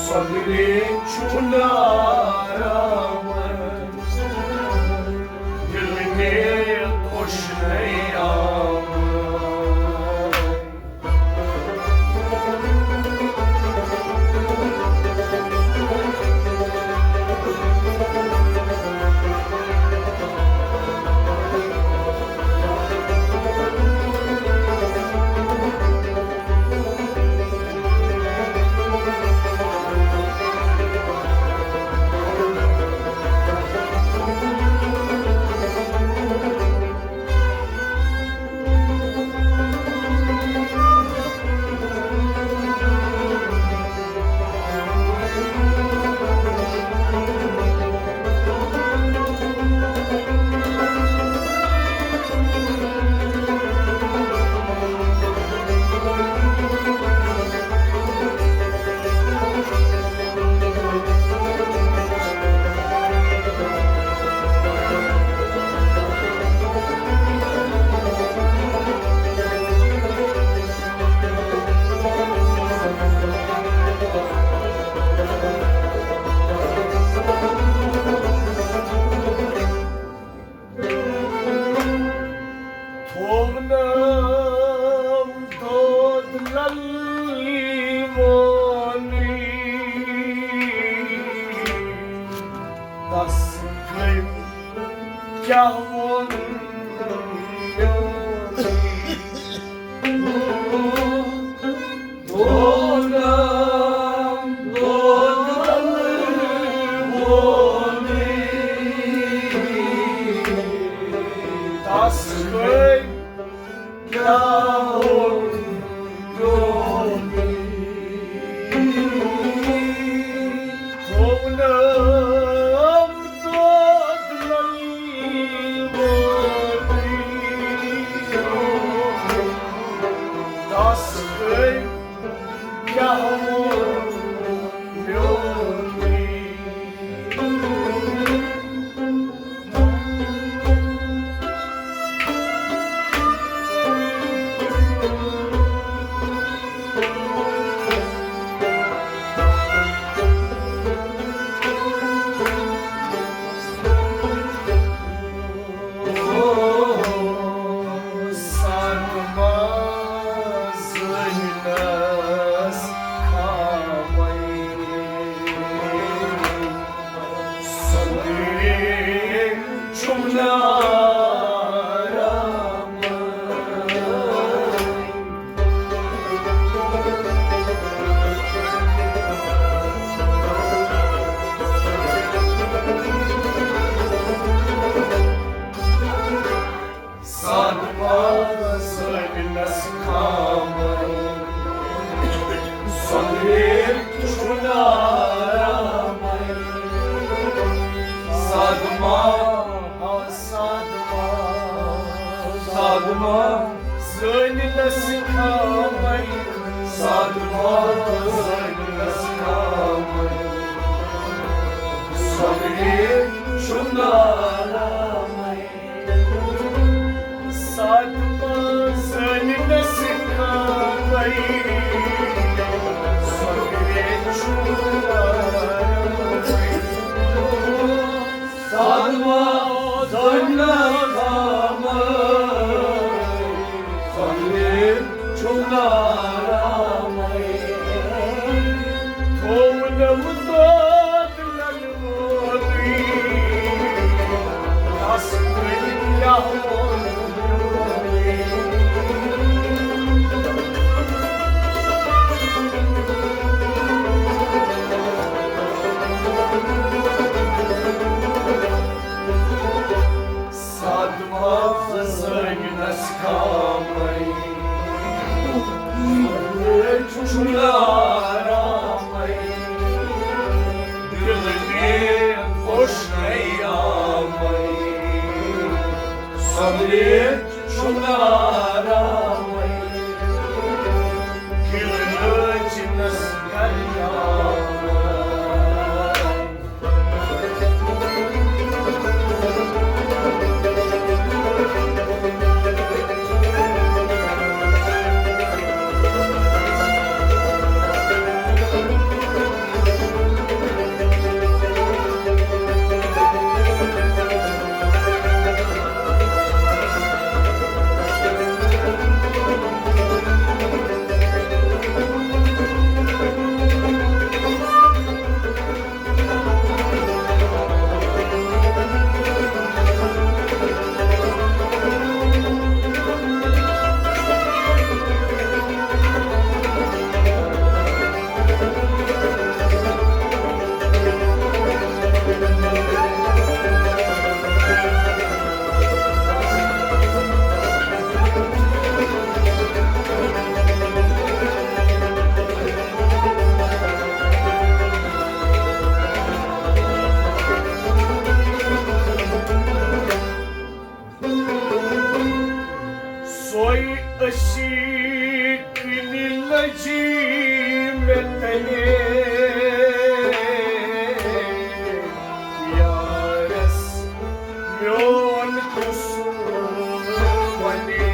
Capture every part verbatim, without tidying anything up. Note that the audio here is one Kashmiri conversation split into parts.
سۄنٛدرِ چھُ نارامن، دِل مےٚ خۄش نَے آمُت۔ تھوونم دود لل وونی، تس کٔمۍ کیٛاہ ووٚن میونی؟ تھوونم دود لل وونی، تس کٔمۍ کیٛاہ ووٚن میونی؟ تھوونم دود لل وونی، تس کٔمۍ کیٛاہ ووٚن میونی؟ صدمہ زٲنِنَس خامَے، سۄنٛدرِ چھُنہٕ آرامَے۔ صدمہ، صدمہ، صدمہ زٲنِنَس خامَے، صدمہ زٲنِنَس خامَے، سۄنٛدرِ چھُنہٕ آرامَے۔ صدمہ زٲنِنَس خامَے، سۄنٛدرِ چھُنہٕ آرامَے۔ صدمہ زٲنِنَس خامَے، سۄنٛدرِ چھُنہٕ آرامَے۔ تھوونم دود لل وونی، تس کٔمۍ کیٛاہ ووٚن میونی؟ صدمہ زٲنِنَس خامَے، چھُنہٕ آرامَے۔ دِل مےٚ خۄش نَے آمَے، سۄنٛدرِ چھُنہٕ آرامَے۔ دِل نٲچِنَس کَرِ آرام۔ سۄے عشیٖق نِلجی مےٚ تَلے یارس میون قصوٗر وَنے۔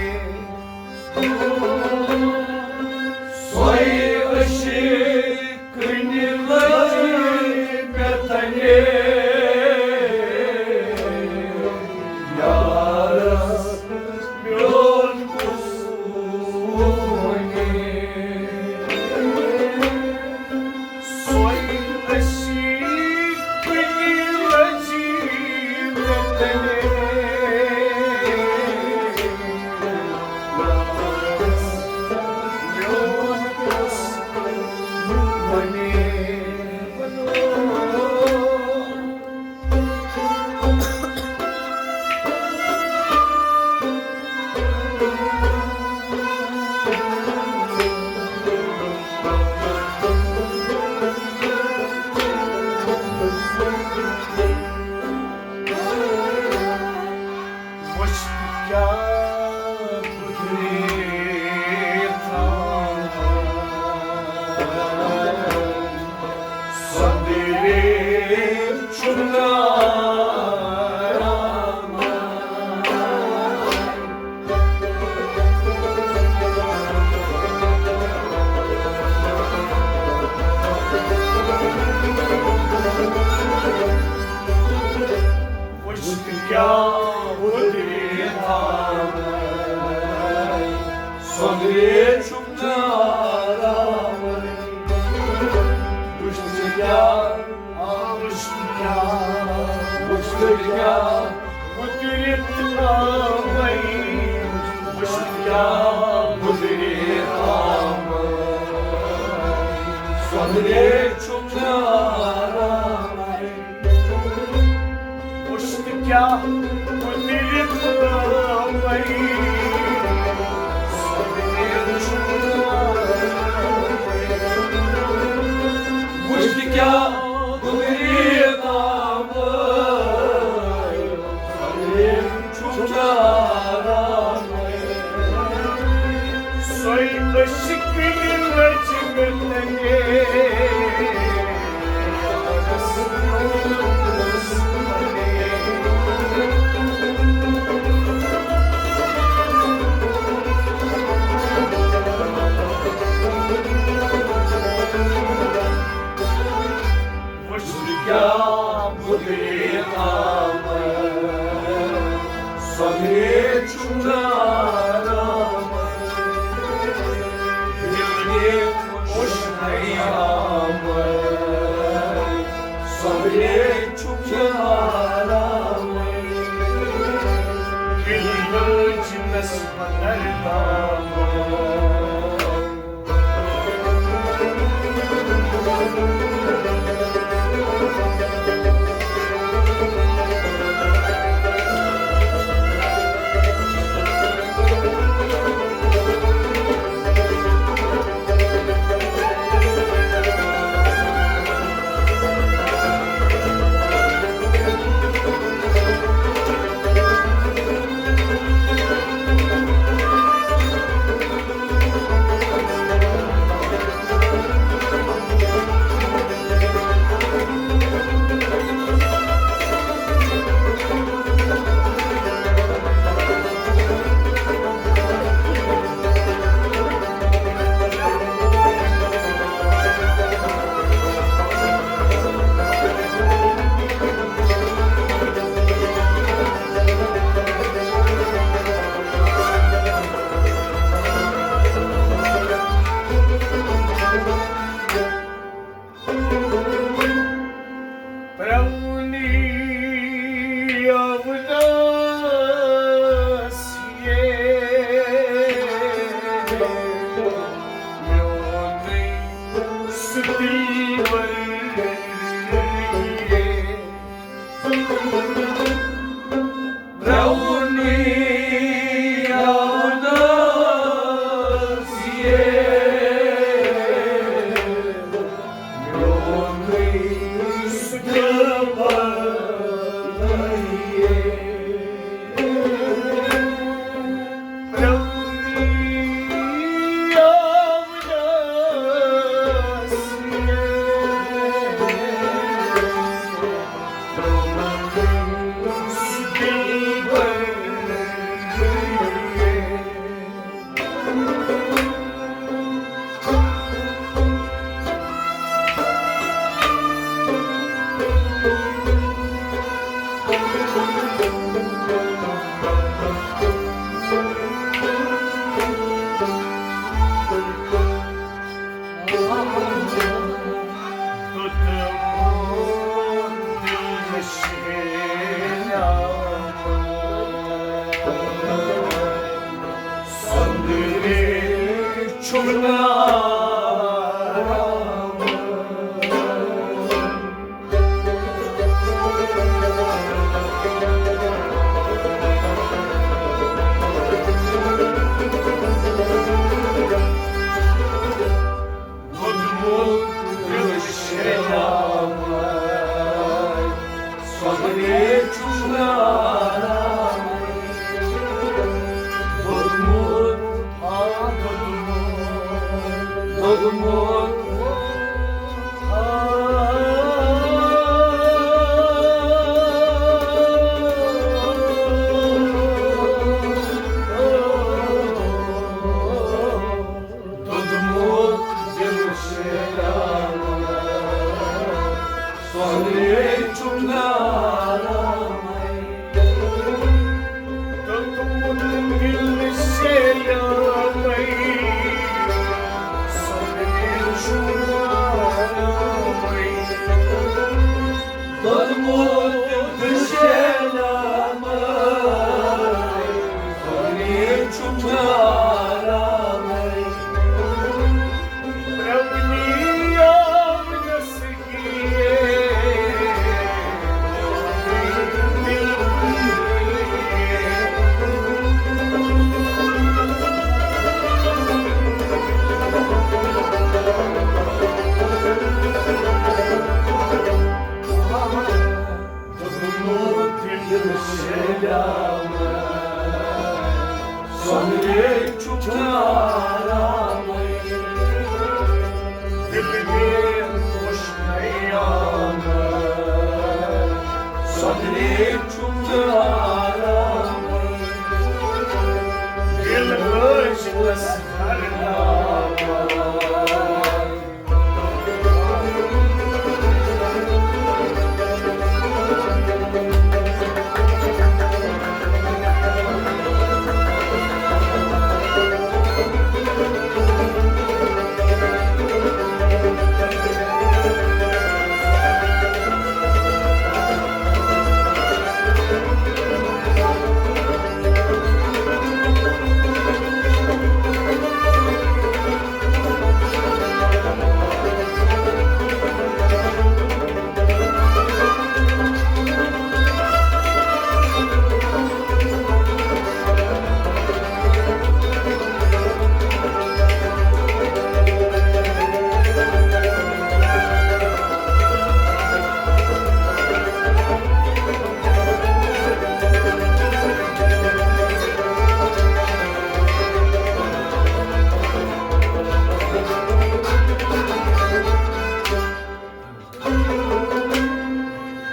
سۄے عشیٖق نِلجی مےٚ تَلے یارس میون قصوٗر وَنے۔ سۄے عشیٖق نِلجی مےٚ تَلے یارس میون قصوٗر وَنے۔ وٕچھ کیٛاہ قُدرت سۄندرے چھُنہٕ آرام۔ وٕچھ کیٛاہ قُدرت سۄندرے چھُنہٕ آرام۔ وٕچھ کیٛاہ، آ، وٕچھ کیٛاہ، وٕچھ کیٛاہ قُدرت آمٕے۔ وٕچھ کیٛاہ قُدرت آمٕے۔ سۄندرے چھُنہٕ آرام۔ وٕچھ تہٕ کیٛاہ قُدرت آمٕے۔ وٕچھ تہٕ کیٛاہ قُدرت آمٕے۔ چھُنہٕ آرام۔ سۄے عشیٖق نِلجی مےٚ تَلے۔ وٕچھ کیٛاہ قُدرت آمٕے۔ سۄندرے چھُنہٕ آرام۔ دِل نِمُت وٕچھ نَیہِ آمٕے۔ سۄندرے چھُنہٕ آرام۔ دِل نِمُت وٕچھ نَیہِ آمٕے۔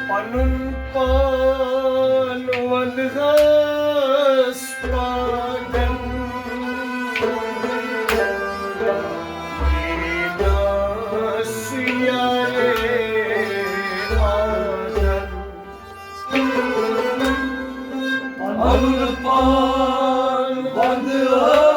پنُن پان ونہس پاگل، ییٖناس یارے آگل۔ پنُن پان ونہس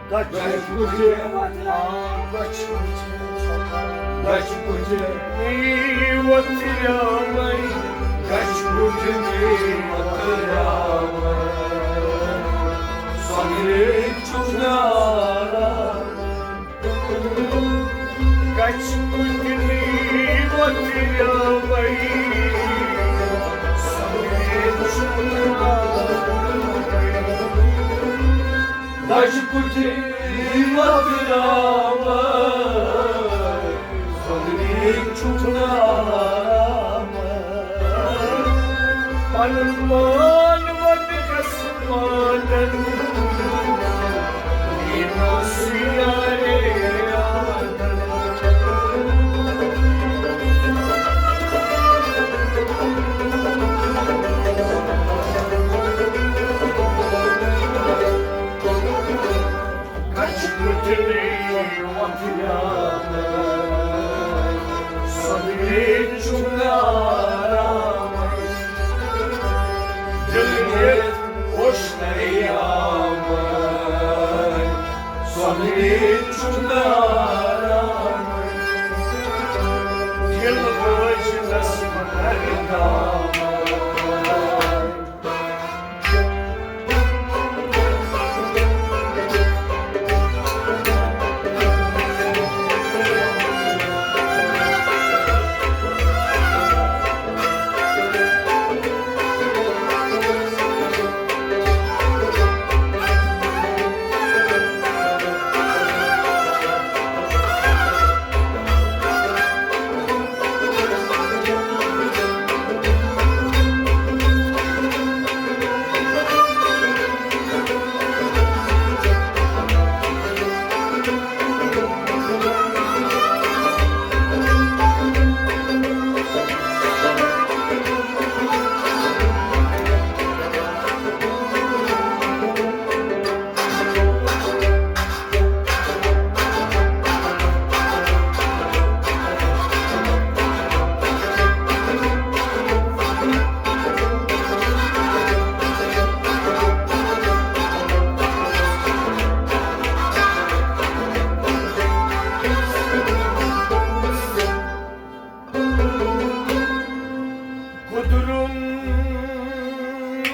کچھ کچھ، آ، کچھ کچھ، کچھ کچھ، نی وتھ یامے۔ کچھ کچھ، نی وتھ یامے۔ سۄنرِ چھُم نارامے۔ کچھ کچھ، نی وتھ یامے۔ سۄنرِ چھُم نارامے۔ کچھ کچھ، نی وتھ یامے۔ سۄنرِ چھُم نارامے۔ پنُن پان وَنہٕ گژھٕ پانن، یِمو سُیارے آنن۔ کچھ کچھ، نی وتھ یامے۔ سۄنرِ چھُم نارامے۔ دِل نِتھ وُچھ نَے یامے۔ سۄنرِ چھُم نارامے۔ دِل وٲجنَس مگر دامے۔ قدرن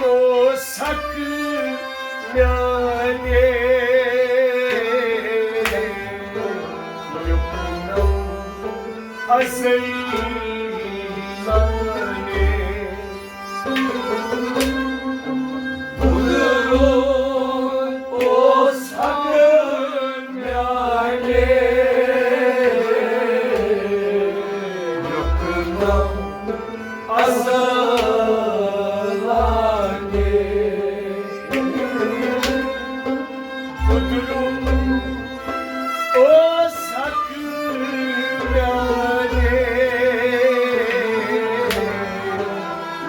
اوس حق میانہِ، یُکنم ازل لانہِ۔ قدرن اوس حق میانہِ، یُکنم ازل لانہِ۔ قدرن اوس حق میانہِ،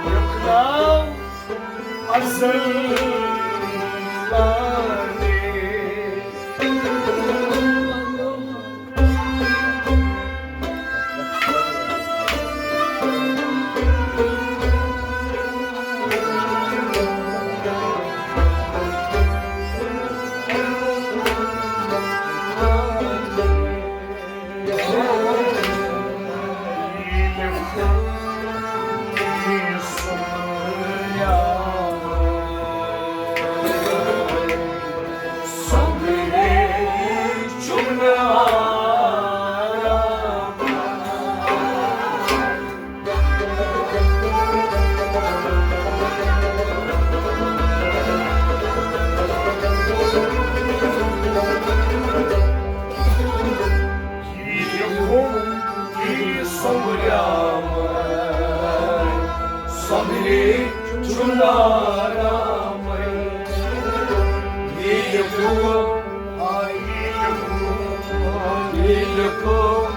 یُکنم ازل لانہِ۔ سۄنرِ چھُم نارامے۔ ییٚلہِ بہٕ، ییٚلہِ بہٕ، ییٚلہِ بہٕ،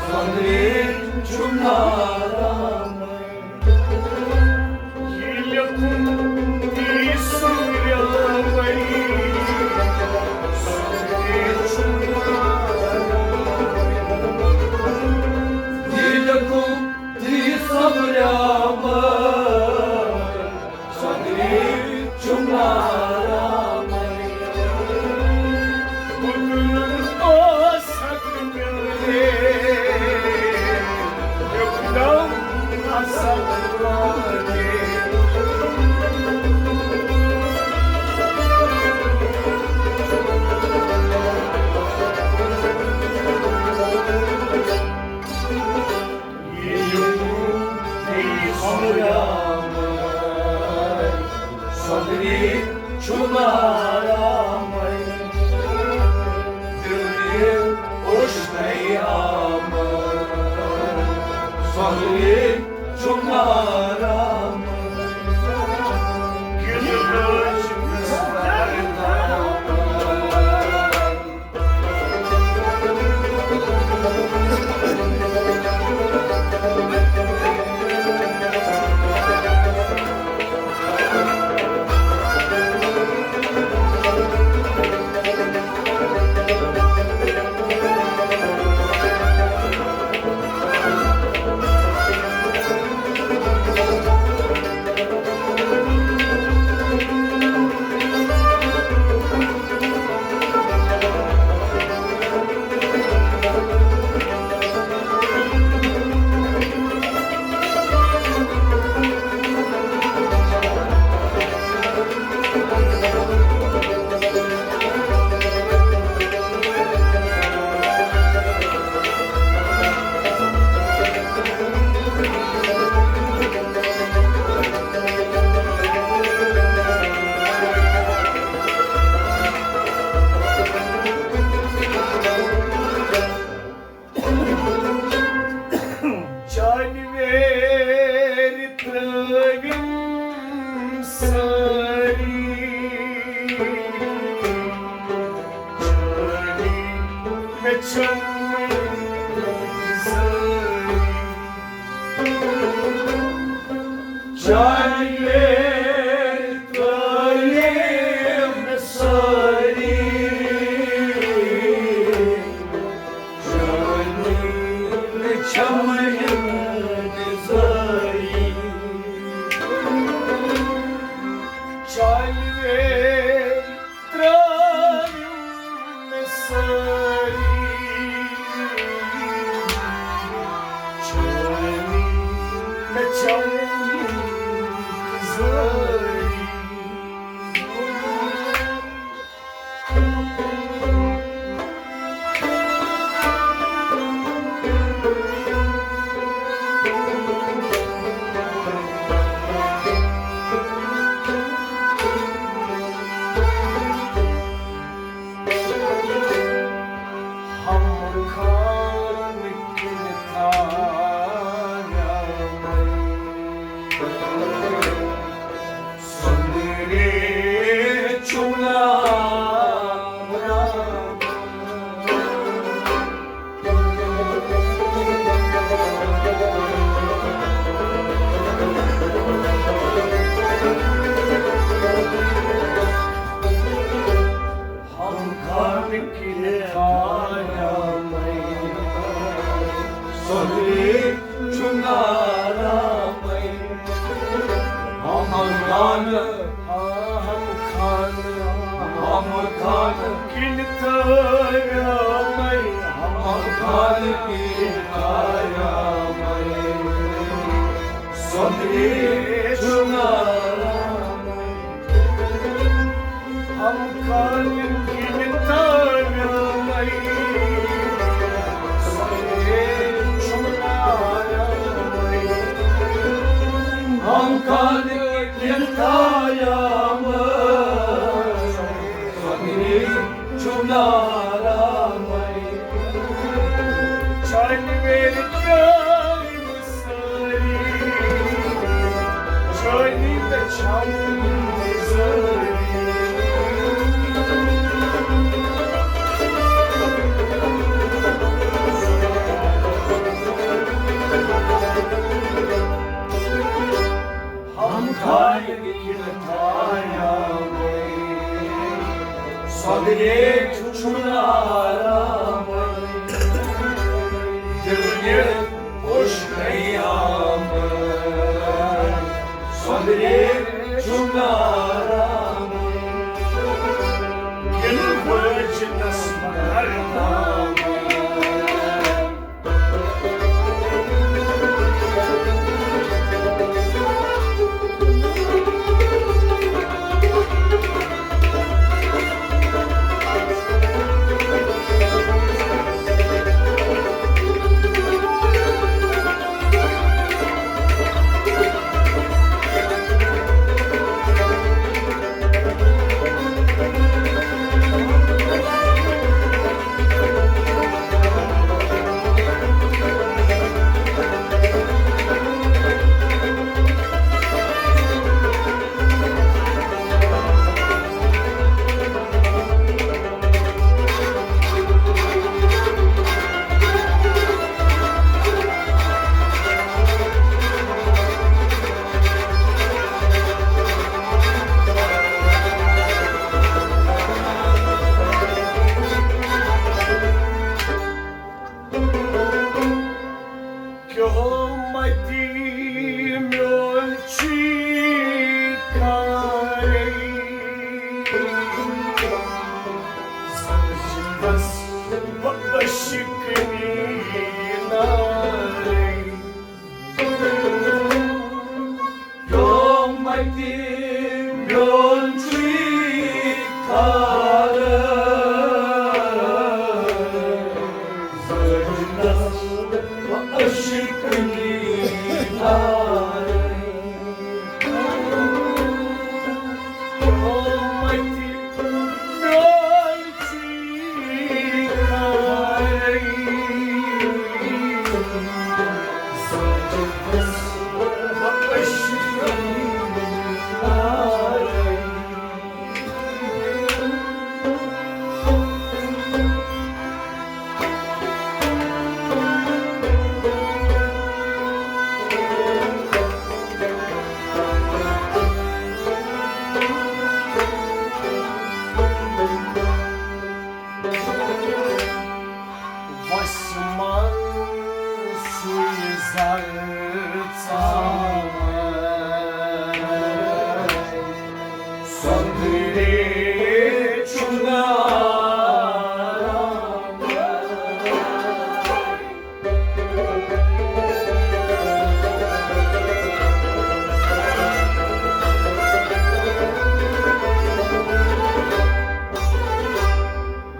سۄنرِ چھُم نارامے۔ ییٚلہِ کُن تہِ سۄنرِ چھُ نارامٕے، دِل یہِ اوٚش نَے آمٕژ، سۄنٛدرِ چھُ نارامٕے، کِنہٕ رٲچھ نہٕ سۄنٛدرِ نارامٕے۔ جانویر ترٲوِم سٲری، جانی مےٚ چھَم سٲری۔ جانویر ترٲوِم سٲری، جانویر چھَم اِنتظٲری۔ جانویر ترٲوِم سٲری، جانویر چھَم اِنتظٲری۔ ہم خان کِنہٕ تھاویٛامے؟ سۄنٛدرِ چھُم ناو۔ ہم خان کِنہٕ تھاویٛامے؟ سۄنٛدرِ چھُم ناو۔ ہم خان، ہم خان، ہم خان کِنہٕ تھاویٛامے؟ ہم خان کِنہٕ تھاویٛامے؟ سۄنٛدرِ چھُم ناو۔ ہم خان کِنہٕ تھاویٛامے؟ سۄنٛدرِ چھُم ناو۔ ہم خان کِنہٕ تھاویٛامے؟ سۄنٛدرِ چھُم ناو۔ جانویر ترٲوِم سٲری، جانی تہٕ چھَم سٲری۔ ہم خان کِنہٕ تھاویٛامے؟ سۄنٛدرِ چھُم ناو۔ دِل یہِ اوٚش نَے آمٕژ، سۄنٛدرِ چھُم ناو۔ کِنہٕ وٲج نَس مَرناو۔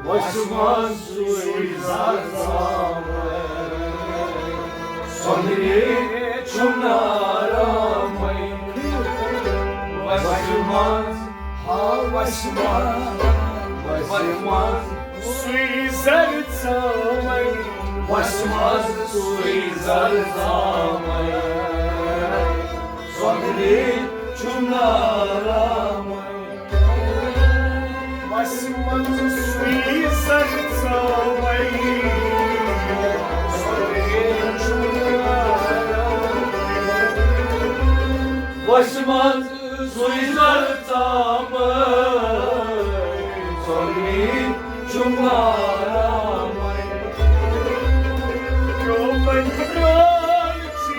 وَسہِ منٛز سُے زَر زامَے، سۄنٛدرِ چھُنہٕ آرامَے۔ وَسہِ منٛز، ہا وَسہِ منٛز، وَسہِ منٛز سُے زَر زامَے۔ وَسہِ منٛز سُے زَر زامَے، سۄنٛدرِ چھُنہٕ آرامَے۔ وَسہِ منٛز سُے زَر زامَے، سۄنٛدرِ چھُنہٕ آرامَے۔ وَسہِ منٛز سُے زَر زامَے، سۄنٛدرِ چھُنہٕ آرامَے۔ یومَن پرٛان چھِ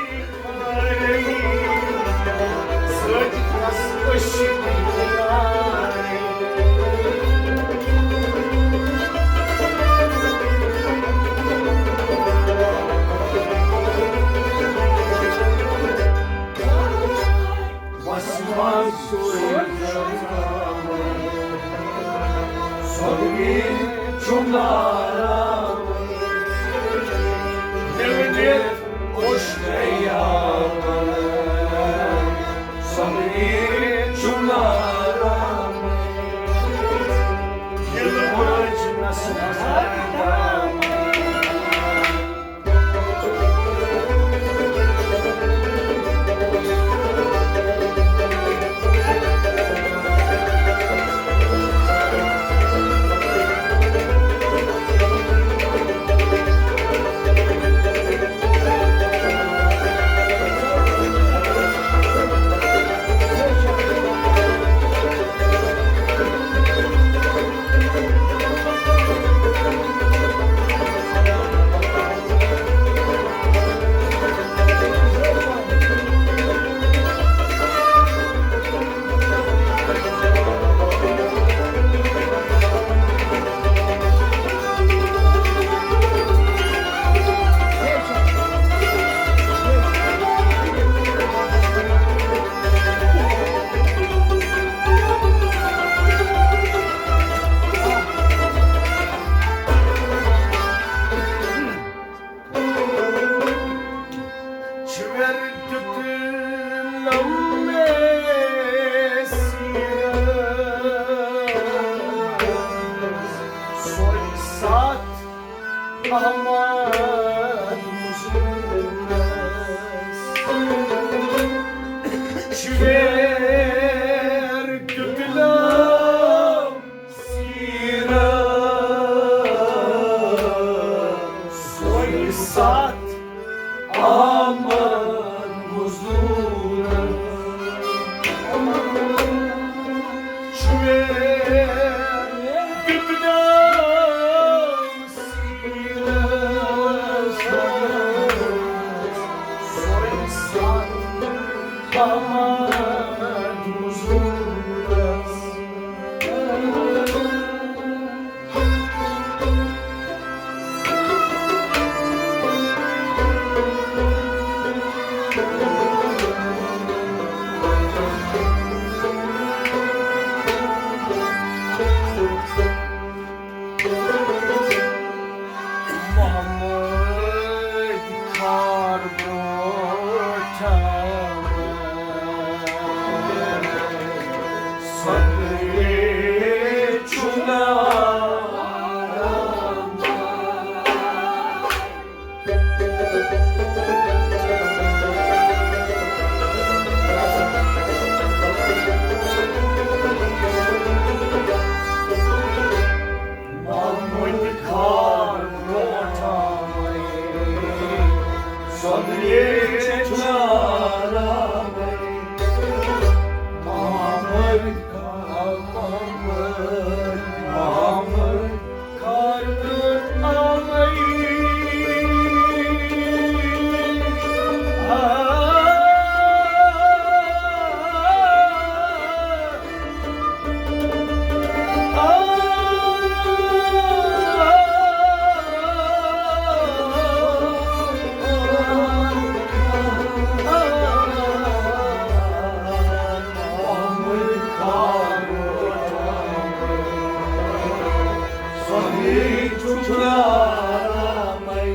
چھُنہٕ آرامٕے۔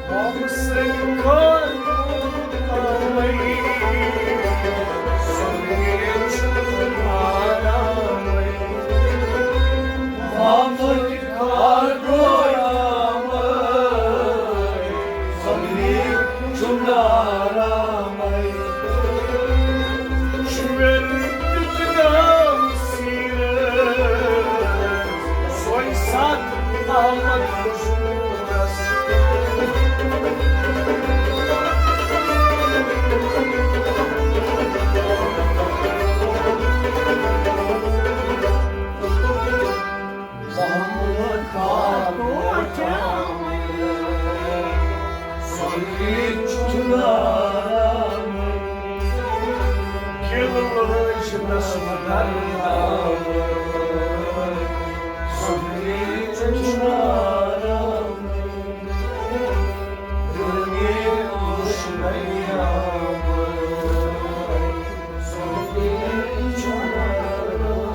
محمد سٕنٛدِ خانہٕ آمٕے، سۄنرِ چھُنہٕ آرامٕے۔ محمد خانہٕ آمٕے، سۄنرِ چھُنہٕ آرامٕے۔ شُرٮ۪ن دیُت ناو سیٖرتھ، سۄے ساتھ احمد حضوٗرس۔ محمد کاکو سۄنرِ چھُنہٕ آرامٕے، گِلہٕ لٲج نس مگر ناوٕ۔ سۄنرِ چھُنہٕ آرامٕے، دُنیا وُچھ نَیہِ آبہٕ۔ سۄنرِ چھُنہٕ آرامٕے۔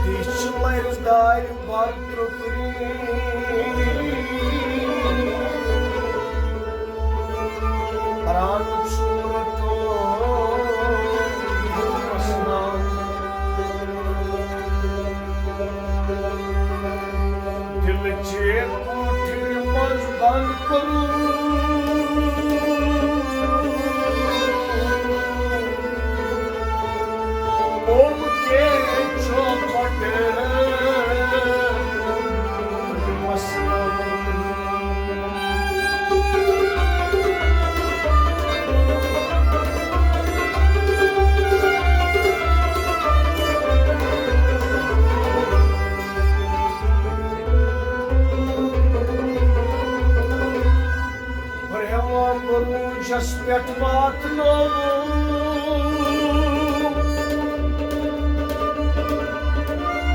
تِژھ چھِ لرِ دارِ بر ترٛپری۔ پران ژوٗرٕ تھوٚو وسناو۔ دِلہٕ چے کوٹھرِ منٛز بنٛد کوٚرُن۔ اوم کے چوپٹ وسناو۔ برہما بروجس پٮ۪ٹھ واتنوو۔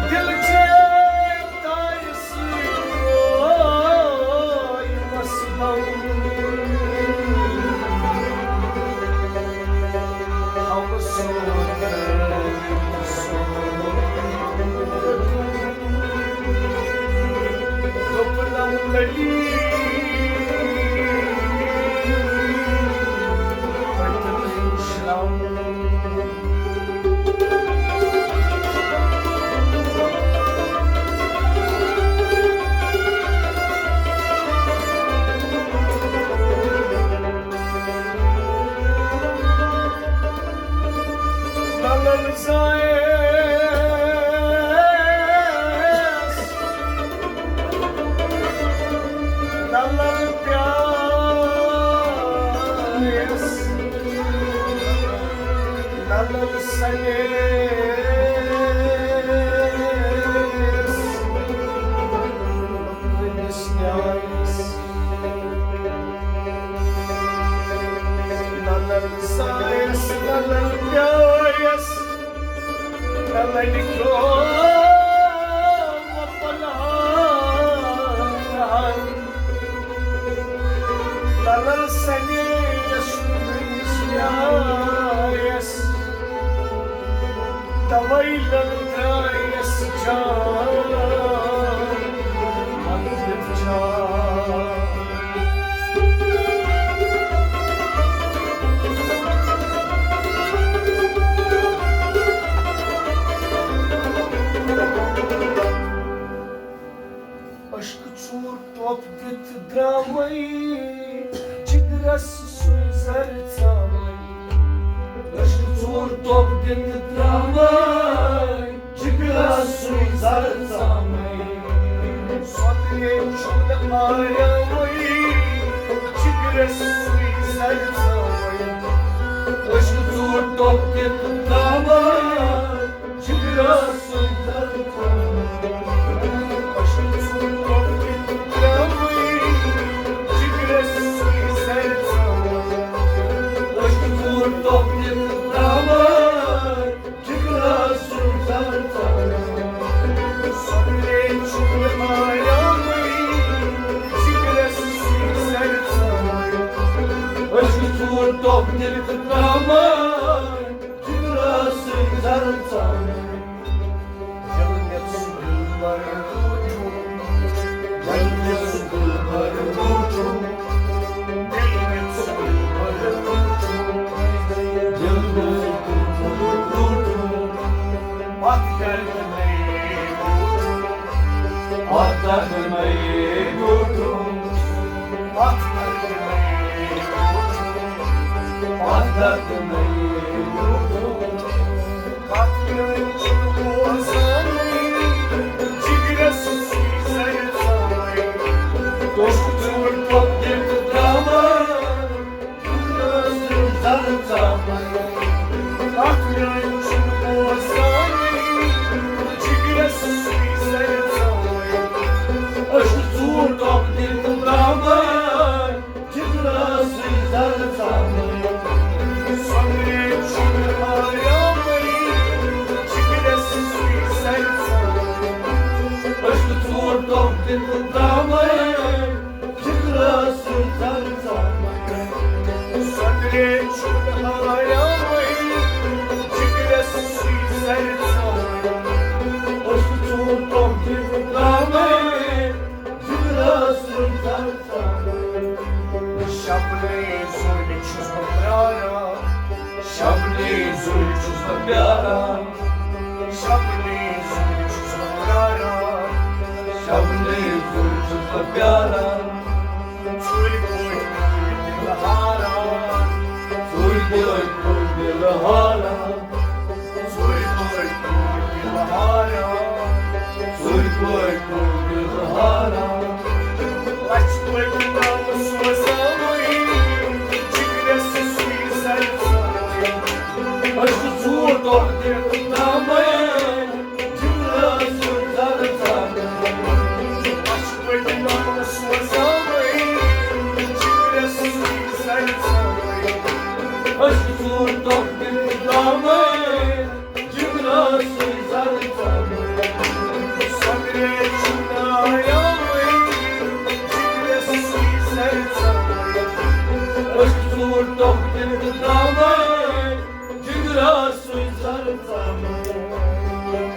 دِل چے تارِ سۭتۍ روے مسلم۔ ہم سوت دوٚپنم للی، پتہٕ شرم۔ للن زایس، للن پیایس، للن سنیس، للن نیایس۔ نہ للہِ سایس، نہ للہِ پیایس، نہ للہِ کھیوم پنہان۔ نہ للہِ سنیس، نہ للہِ نیایس۔ توے لل درایس جان، مگر جان۔ عشق ژوٗر ٹوٚپ دِتھ درٛامَے جِگرَس سُے زَر ژامَے۔ عشق ژوٗر ٹوٚپ دِتھ درٛامَے جِگرَس سُے زَر ژامَے۔ سۄترے چھُنہٕ آرامٕے جِگرَس سُے زَر ژامَے۔ عشق ژوٗر ٹوٚپ دِتھ درٛامَے۔ أسۍ چھِ ژوٗر ٹۄپھ دِلہِ تہٕ ترٛاوان جِگرَس سۭتۍ زَرٕ ژَمٕے۔ ییٚلہِ مےٚ ژٕ دِلبر روٗدُم، ییٚلہِ مےٚ ژٕ دِلبر روٗدُم، ییٚلہِ مےٚ ژٕ دِلبر روٗدُم، ییٚلہِ مےٚ ژٕ دِلبر روٗدُم، پتھ کَرِ نہٕ مےٚ یہِ روٗدُم۔ پتھ کَرِ نہٕ مےٚ یہِ روٗدُم۔ پتھ کَرِ نہٕ مےٚ یہِ روٗدُم۔ پتھ کَرِ نہٕ مےٚ یہِ روٗدُم۔ پتھ کَرِ چھُنہٕ بوزانٕے، جِگرَس سۭتۍ سَرِ ژَمٕے۔ توٚش ژوٗر پھوٚت دِل تہٕ درٛامٕے۔ شبنی زُرِ چھُس بہٕ پیاران، شبنی زُرِ چھُس بہٕ پیاران، شبنی زُرِ چھُس بہٕ پیاران، شبنی زُرِ چھُس بہٕ پیاران۔ ژوٗرِ پٲٹھۍ کوٚر دِل ہاران، ژوٗرِ پٲٹھۍ کوٚر دِل ہاران، ژوٗرِ پٲٹھۍ کوٚر دِل ہاران، ژوٗرِ پٲٹھۍ کوٚر دِل ہاران۔ لَچھِ پٲٹھۍ ناوٕ سوزان وۄنۍ، جِگرَس سُے زَرٕ ژَمٕے۔ أسۍ چھِ ژوٗر دۄہ دِل ترٛامٕے۔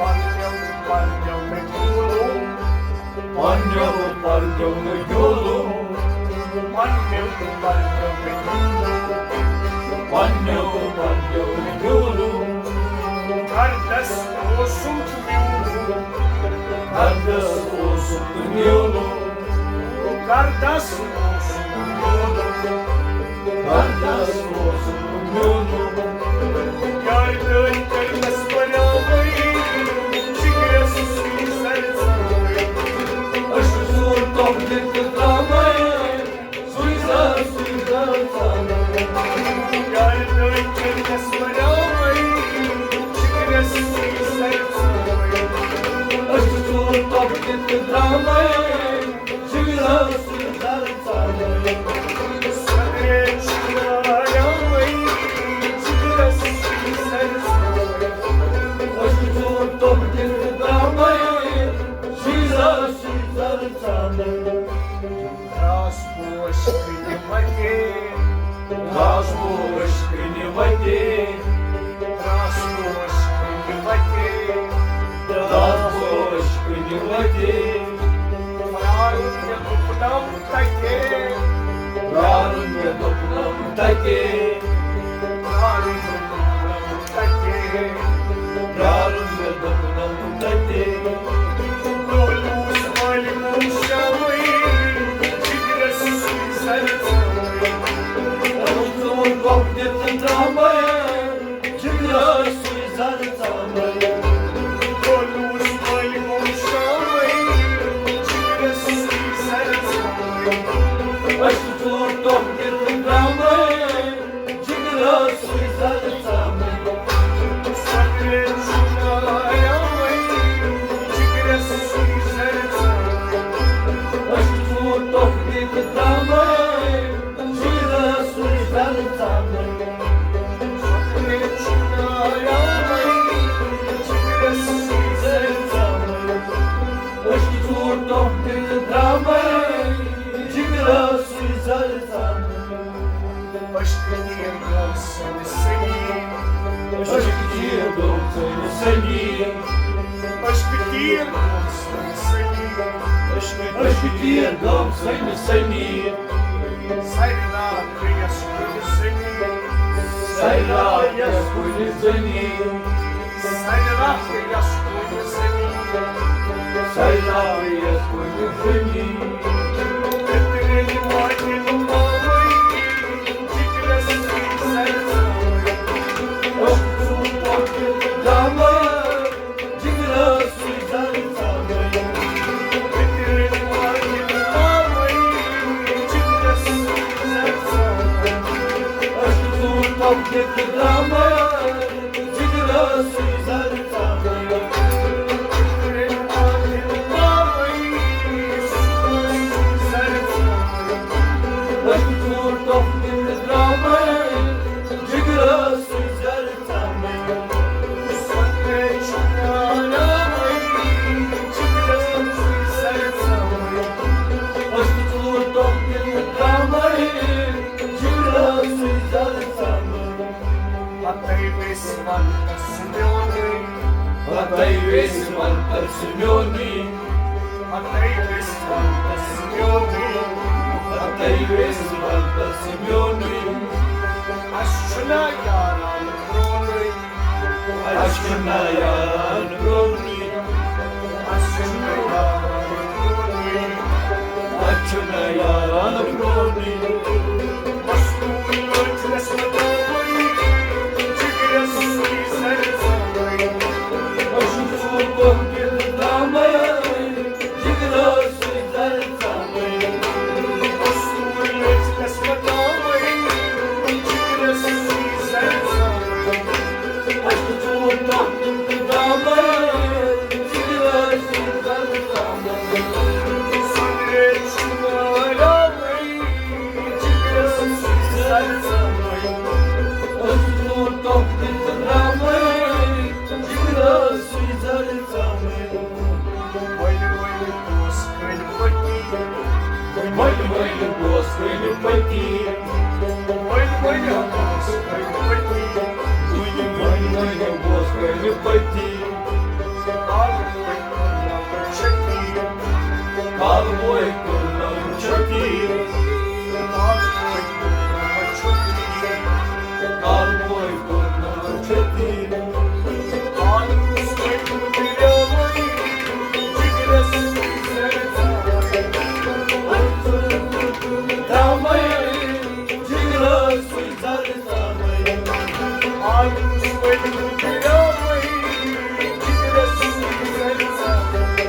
پننیو پردیو مےٚ گیوٗلُم، پننیو پردیو مےٚ گیوٗلُم، پننیو پردیو مےٚ گیوٗلُم، پننیو پردیو مےٚ گیوٗلُم۔ دردس اوسُم تہٕ میوٗلُم، دردس اوسُم تہٕ میوٗلُم، دردس اوسُم تہٕ میوٗلُم۔ سنی۔ عشقہٕ تیٖر گوٚو سنی۔ عشقہٕ تیٖر گوٚو سنی۔ سرِ راتھ گٔیَس کُنہِ زٔنی۔ سرِ راتھ گٔیَس کُنہِ زٔنی۔ سرِ راتھ گٔیَس کُنہِ زٔنی۔ سرِ راتھ گٔیَس کُنہِ زٔنی۔ پِترِ ماجہِ مامٕے، جِگرَس سۭتۍ سرِ ژامٕے۔ اوٚہ، ژوٗنٛٹھ پۄپھ تہِ درٛامٕے، جِگرَس سۭتۍ سرِ ژامٕے۔ پِترِ ماجہِ مامٕے، جِگرَس سۭتۍ سرِ ژامٕے۔ اوٚہ، ژوٗنٛٹھ پۄپھ تہِ درٛامٕے، جِگرَس سۭتۍ سرِ ژامٕے۔ پِترِ ماجہِ مامٕے، سرِ ژامٕے۔ اوٚہ، ژوٗنٛٹھ پۄپھ تہِ درٛامٕے، جِگرَس سۭتۍ سرِ پتے ویسہِ ونتس میونٕے۔ پتے ویسہِ ونتس میونٕے۔ پتے ویسہِ ونتس میونٕے۔ پتے ویسہِ ونتس میونٕے۔ اسہِ چھُنہ یاران پرونٕے۔ اسہِ چھُنہ یاران پرونٕے۔ اسہِ چھُنہ یاران پرونٕے۔ اسہِ چھُنہ یاران پرونٕے۔ مستوٗرۍ لٔج رسمہٕ دامٕے، جِگرَس سۭتۍ سرِ ژامٕے۔ أسۍ چھِ ژوٗر پۄپھ تہِ درٛامٕے، جِگرَس سۭتۍ سرِ ژامٕے۔ مستوٗرۍ لٔج رسمہٕ دامٕے، جِگرَس سۭتۍ سرِ ژامٕے۔ ؤلۍ ؤلۍ بوس کٔنۍ پٔتی۔ ؤلۍ ؤلۍ بوس کٔنۍ پٔتی۔ ؤلۍ ؤلۍ بوس کٔنۍ پٔتی۔ ؤلۍ ؤلۍ بوس کٔنۍ پٔتی۔ کالہٕ بوے کوٚر نوٚو چھٔتی۔ کالہٕ بوے کوٚر نوٚو چھٔتی۔ کالہٕ بوے کوٚر نوٚو چھٔتی۔ کالہٕ اوس وۄنۍ مُتریومُت جِگرَس سۭتۍ سرِ ژامٕے۔ تامَے جِگرَس سۭتۍ سرِ ژامٕے۔ آلوٗ سۭتۍ مُتریومُت جِگرَس سۭتۍ سرِ ژامٕے۔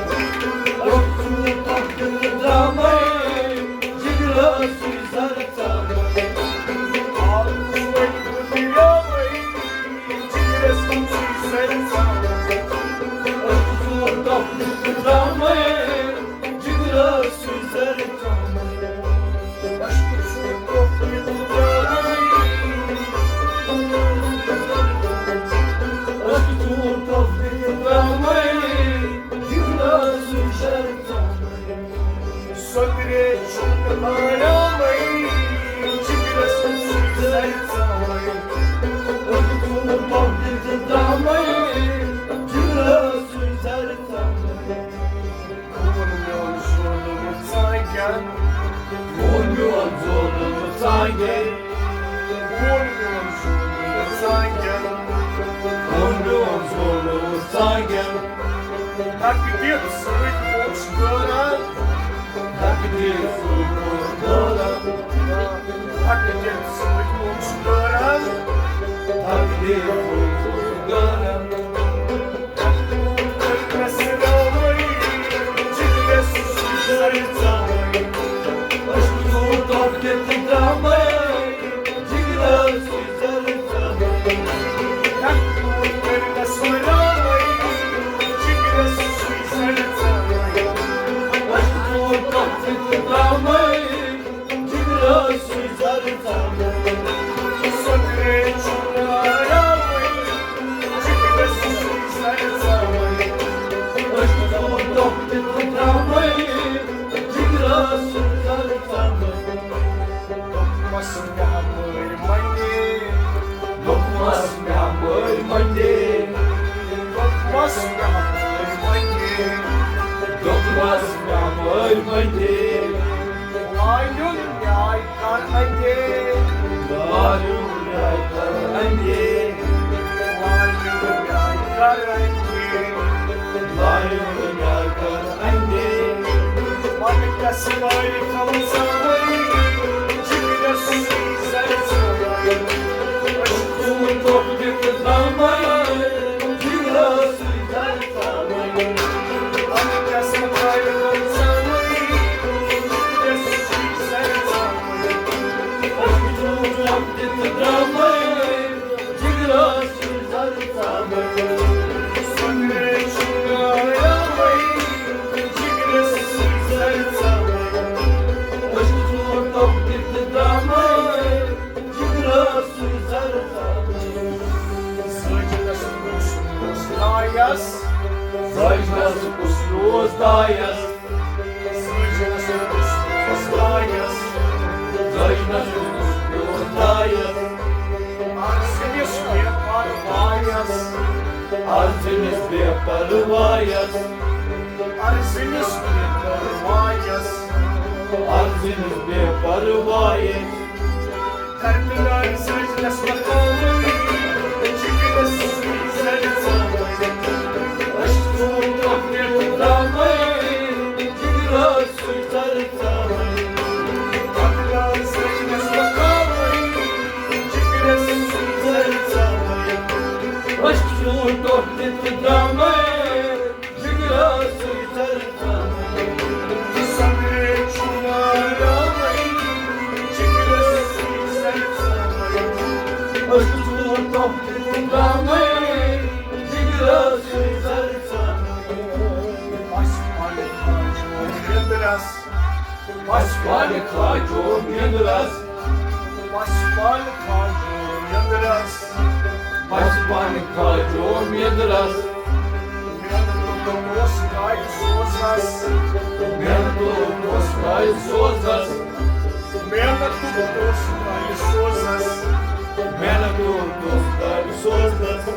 أسۍ چھِ تَتھ دِلہٕ درٛامٕے، جِگرَس سۭتۍ سرِ ژامٕے۔ آلوٗ سۭتۍ مُتریومُت جِگرَس سۭتۍ سرِ ژامٕے۔ أسۍ چھِ تَتھ دِلہٕ درٛامٕے، جِگرَس سۭتۍ سرِ ژامٕے۔ سۄدرے چھُنہٕ آرامٕے، جِگرَس سۭتۍ سرِ ژامٕے۔ جِگرَس سۭتۍ سرِ ژامٕے۔ ووٚن میون زولُم ژانٛگٮ۪ن۔ ووٚن میون زولُم ژانٛگٮ۪ن۔ ووٚن میون زولُم ژانٛگٮ۪ن۔ ووٚن میون زولُم ژانٛگٮ۪ن۔ دَکہٕ دِتھ سۭتۍ اوس دوران۔ دَکہٕ دِتھ سۭتۍ اوس دوران۔ دَکہٕ دِتھ سۭتۍ اوس دوران۔ دَکہٕ دِتھ سۭتۍ اوس دوران۔ وندے، وایُن نیاے کر اندے، وایُن نیاے کر اندے، وایُن نیاے کر اندے، وایُن نیاے کر اندے۔ من کس کارِ کم زمانے، جگرس سر زمانے، اشکون دکھ دکھ زمانے، جگرس سر زمانے۔ سجنس کُس روز دایس، سجنس کُس روز دایس، سجنس کُس روز دایس، سجنس کُس روز دایس۔ ارزنس بے پروایس، ارزنس بے پروایس، ارزنس بے پروایس، ارزنس بے پروایس۔ پسپن کھاجو نیندرس، پسپن کھاجو نیندرس، پسپن کھاجو نیندرس۔ محنتُک اوس کاج سوزس، محنتُک اوس کاج سوزس، محنتُک اوس کاج سوزس، محنتُک اوس کاج سوزس۔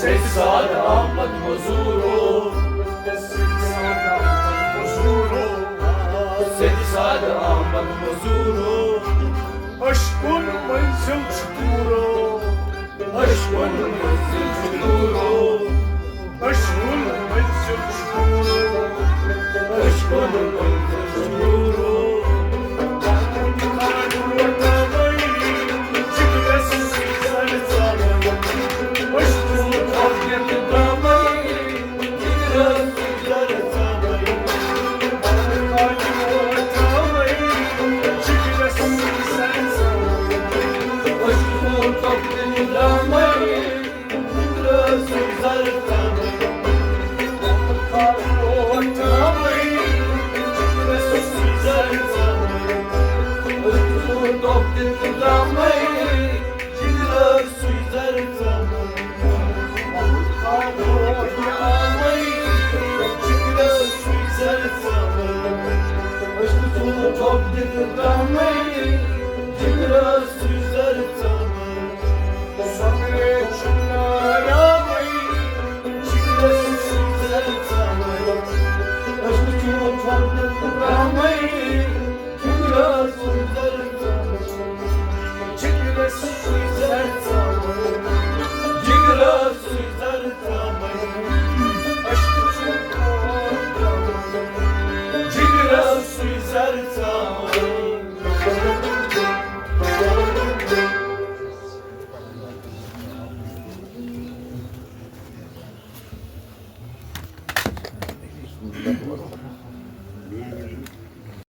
سید سعد احمد مزورو، سید سعد احمد مزورو، سید سعد احمد مزورو، سید سعد احمد مزورو۔ اشکن منزل چھُ دوٗرو، اشکن منزل چھُ دوٗرو، اشکن منزل چھُ دوٗرو، اشکن منزل چھُ دوٗرو۔